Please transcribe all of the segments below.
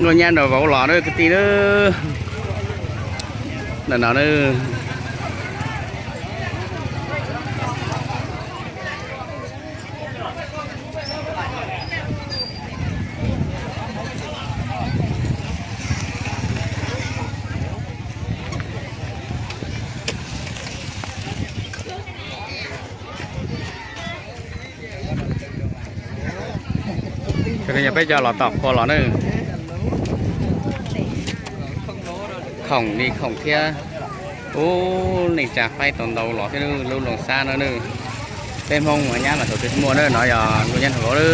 Nkauj nyab nraug vauv los na kwv tij na. Ntawm no na. Yog peb cov los tom qhua los na. Khoom li khoom thiab. Ub, neej tsa faib tau ntau los thiab lub Looj Xab no na. Peb Hmoob mus nyab mas thaum twg muaj na, no yog nkauj nyab nraug vauv na.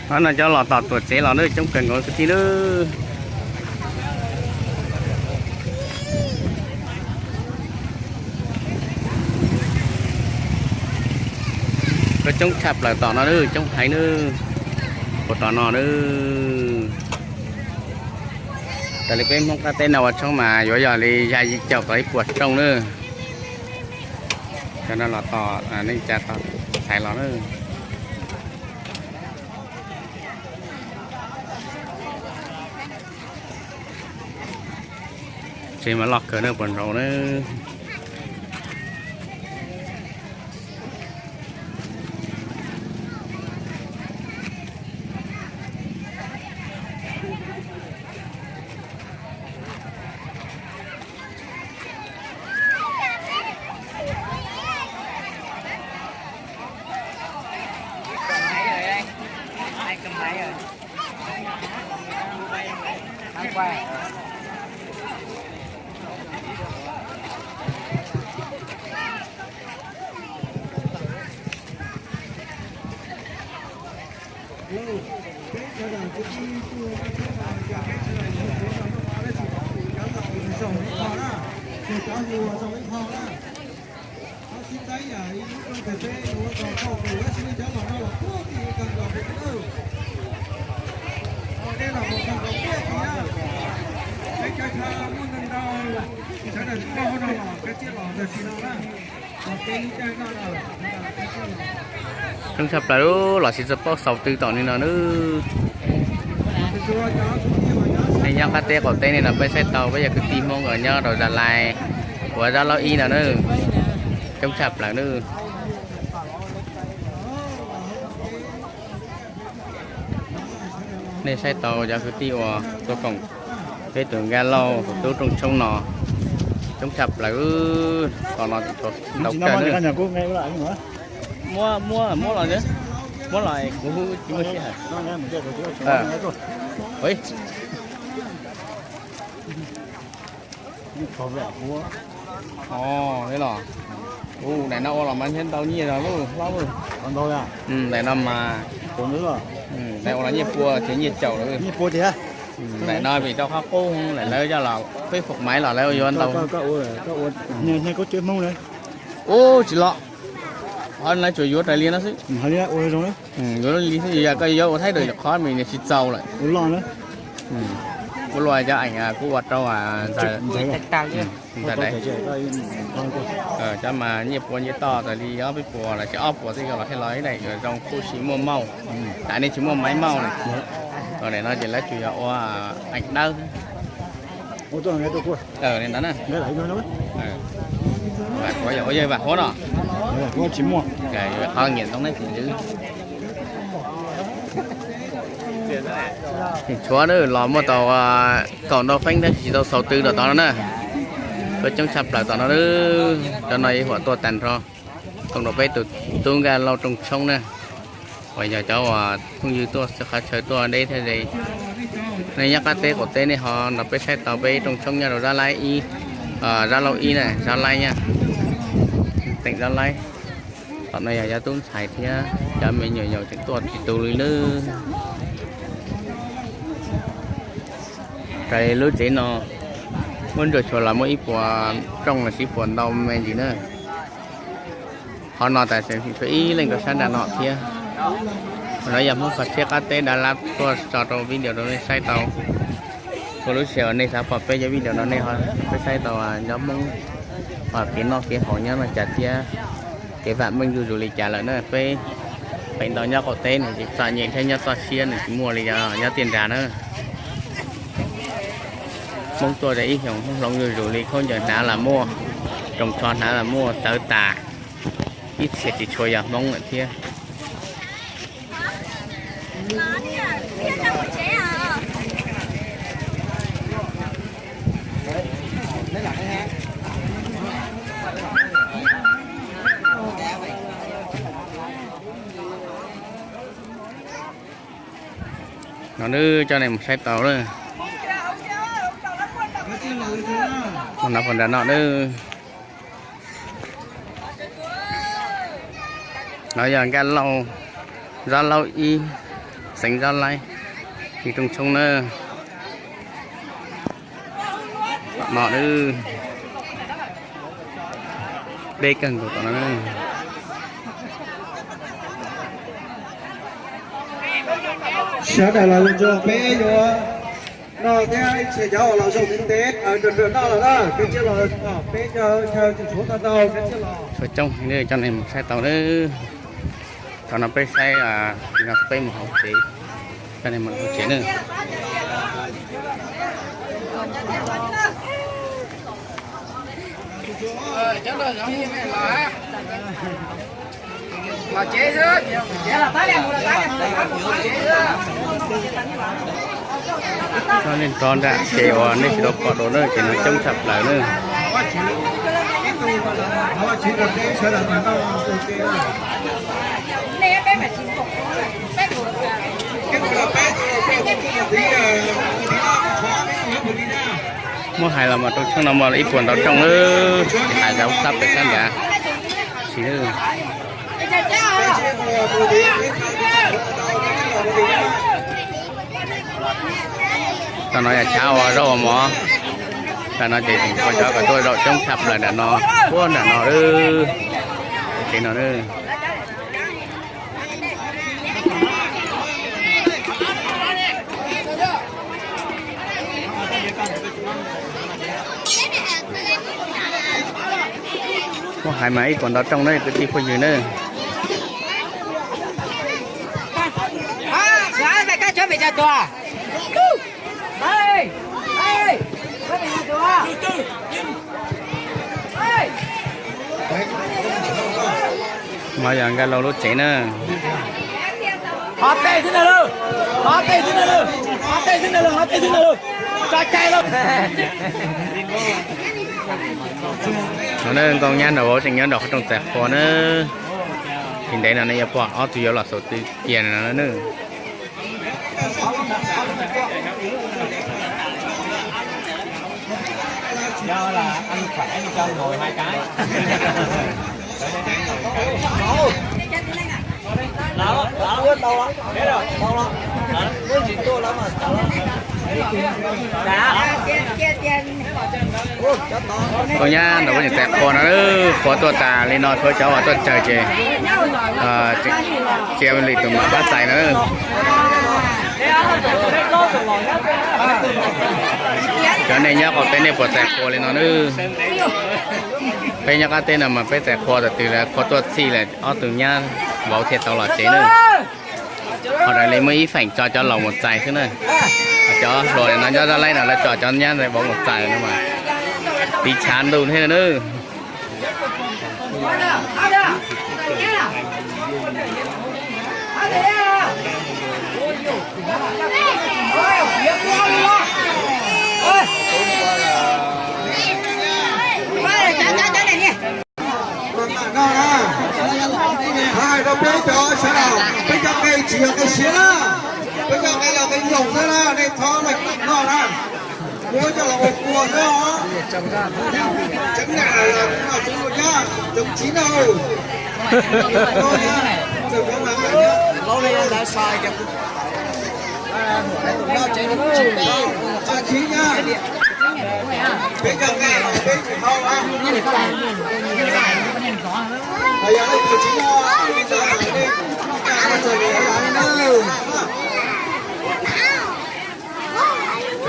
Qhov no cov los tom tuam tsev los na coob kawg nkaus kwv tij na. Koj coob tshaj plaws tom no na, coob heev na. Puas tom no na. Raws li peb Hmoob qab teb no ua tshoob mas yuav yog li yim caum txog ib puas rooj na. Cov no los tom neej tsa tom thaiv los na. Tsev mas loj kawg na, puas nraud na. Coob tshaj plaws los tsis txawj paub xaus twg tom ni no na. Nej nyob qab teb qaum teb ni no peb saib tau peb yog kwv tij Hmoob uas nyob rau Zas Lais, uas Zab Laub Ib no na. Coob tshaj plaws na. Nej saib tau cov kwv tij uas tuaj koom peb tus Nkaj Lauj tus tub rooj tshoob no coob tshaj plaws. Tom no ntau kawg na. Muab, muab, muab los, muab los kuv tsis muaj sij hawm. Os, li los. Daim no ua los mas thiab ntau nyiaj zog lauj, hlob lauj. Daim no mas, daim ua los nyiaj pua thiab nyiaj caum lawm. Daim no vim rau qhov qub lawm lawv coj los peb foom maiv los lawv yuav ntau. Ub, tsis los. Qhov no tsuas yuav raws li no xwb. Yuav li xwb, yog koj yuav ua thaib rau qhov mas nws tsis txaus lawm. Kuv luag cov eem kuv ua rau ntawd. Cov mas nyiaj puas nyiaj toj tas li ob peb puas los sis ob puas xwb los thiaj los ib daim zoo kub si muaj mauj. Tam nej tsis muaj maiv mauj na. Daim no ces lawv tsuas yog ua eem dawb. Li ntawd na. Vam Huab, yog ua yawg Vam Huab no. Qhov nyiam ntoo ne tsis ntxwv. Tshuav na los muaj tau kaum ntau feeb thiab tsis tau xaus tw rau tod no na. Peb coob tshaj plaws tom no, cov no ib huam tuaj tag nrho. Koom rau peb tus tub Nkaj Lauj rooj tshoob na, uas yog cov uas phooj ywg tuaj qhov chaw tuaj deb thiab ze. Nej nyob qab teb qaum teb nej ho nrog peb saib tau peb rooj tshoob nyob rau Zab Laib ib, Zab Laub ib na, Zab Laib na, teem Zab Laib. Tom no yog cov tub ntxhais thiab cov me nyuam yaus tseem tuaj tsis tu li nawb. Raws li lub tsev no muab ntsuas xyuas los muaj ib puas rooj los sis ib puas ntau me ntsis na. Qhov no tas tshuav ib leej rau sab nram no thiab. Qhov no yog Hmoob Kho Tshiab qab teb Dab Lab tuaj tso rau video rau nej saib tau. Ua lub sij hawm nej xav pom peb cov video no nej ho peb saib tau cov Hmoob kev noj kev haus nyob no cas thiab kev vam meej zuj zus li cas lawm na. Peb feem ntau nyob qaum teb nws tsis txom nyem thiab nyob toj siab nws tsis muaj li nyob tiaj nrag na. Hmoob tuaj rau ib xyoos Hmoob hloov zuj zus li, khaub ncaws hnav los muaj, rooj tsho hnav los muaj, tawv tas, ib txhia tsis tshua yog Hmoob lawm thiab. No nawb, coj nej mus saib tau lawm. Mus no puas nram no nawb. No yog Nkaj Lauj, Zob Lauj ib, xeev Zob Laib, ti Rooj Tshoob na. Tom no nawb, deb kawg nkaus tom no. Sawv daws los zoo, peb yuav noj thiab ib txhia cov uas los zoo ntev ntev nrog nrog noj los na, peb thiaj los, peb caug caug tsis tshuav tau ntau, peb thiaj los. Tshuav coob heev, coj nej mus saib tau nawb. Thaum no peb saib, no peb mus hauv tsev, coj nej mus hauv tsev nawb. Txhob nej rov nram ces uas nej tsis tau pom dua na, ces no coob tshaj plaws na. Muab hais los mas rooj tshoob no muaj ib puas ntau rooj, ces hais rau sab pem sab nrad. Tsis Tam no yog chav ua zaub ua mov. Tam no ces ua cov kom tuaj zaum coob tshaj plaws nram no, puag nram no, tsev no. Muab hais mas ib puas ntau rooj na kwv tij phooj ywg na. No yog Nkaj Lauj lub tsev na. Qhov tej xwb na lawm, qhov tej xwb na lawm, qhov tej xwb na lawm, qhov tej xwb na lawm, tso cai lawm. No na, Nkauj Nyab nrog vauv tseem nyob nram qhov rooj txais qhua na. Tsis ntev no nej yuav pom ob tug yuav los xaus tw cia no na. Nkauj Nyab nrog vauv tseem txais qhua no, qhua tuaj tas li no tshuav cov uas tuaj tsawg ces cia li tus mam pab txais no. Cov nej nyob qaum teb nej puas txais qhua li no na? Peb nyob qab teb no mas peb txais qhua, thaum twg qhua tuaj txhij lawm ob tug nyab vauv thiaj tau los tsev na. Ho raws li muaj ib feem tso cov laus mus txais xwb na. Cov hluas no nyob dab laib no lawv tso cov nyab vauv mus txais no mas tiv tshav ntuj thiab na. Hais rau peb cov sawv daws, peb cov qe tsis yog qe siab na, peb cov qe yog qe yoos xwb na, nej txhob noj na, muab coj los ua kua xwb os. Tseev nam los tseev ua nyab, tseev txiv na.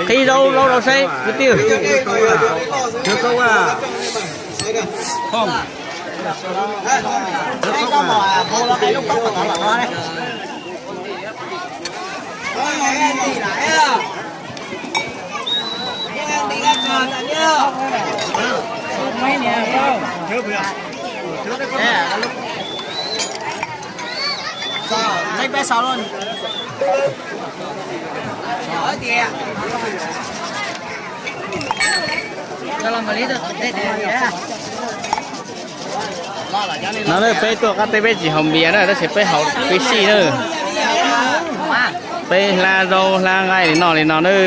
Qhib zaub laub rau saib kwv tij. No na, peb tuaj qab teb peb tsis haus npias na, tab sis peb haus Pepsi na. Peb hla zaub hla nqaij li no li no na.